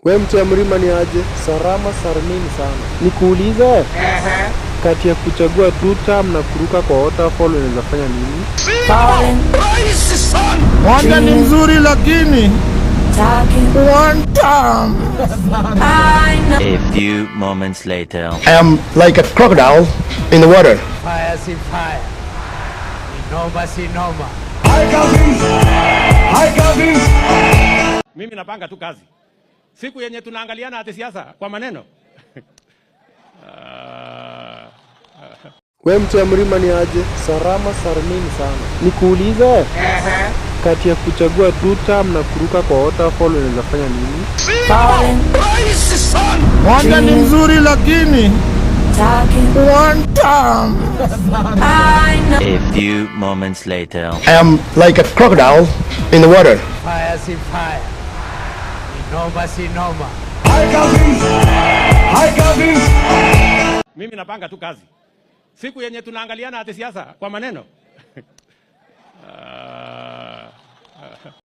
We mtu ya mlima ni aje? Salama salmini sana. Nikuulize, kati ya kuchagua two term na kuruka kwa waterfall unaweza fanya nini? Mwanga ni mzuri lakini one time. A few moments later. I am like a crocodile in the water. Fire si fire. Ni noma si noma. Mimi napanga tu kazi. Siku yenye tunaangaliana ati siasa kwa maneno. Ah. We mtu ya mlima ni aje? Salama salmini sana. Nikuulize, kati ya kuchagua two term na kuruka kwa waterfall unaweza fanya nini? Mwanga ni mzuri lakini one time. A few moments later. I am like a crocodile in the water. Fire si fire. Ni noma si noma. Mimi napanga tu kazi. Siku yenye tunaangaliana ati siasa kwa maneno.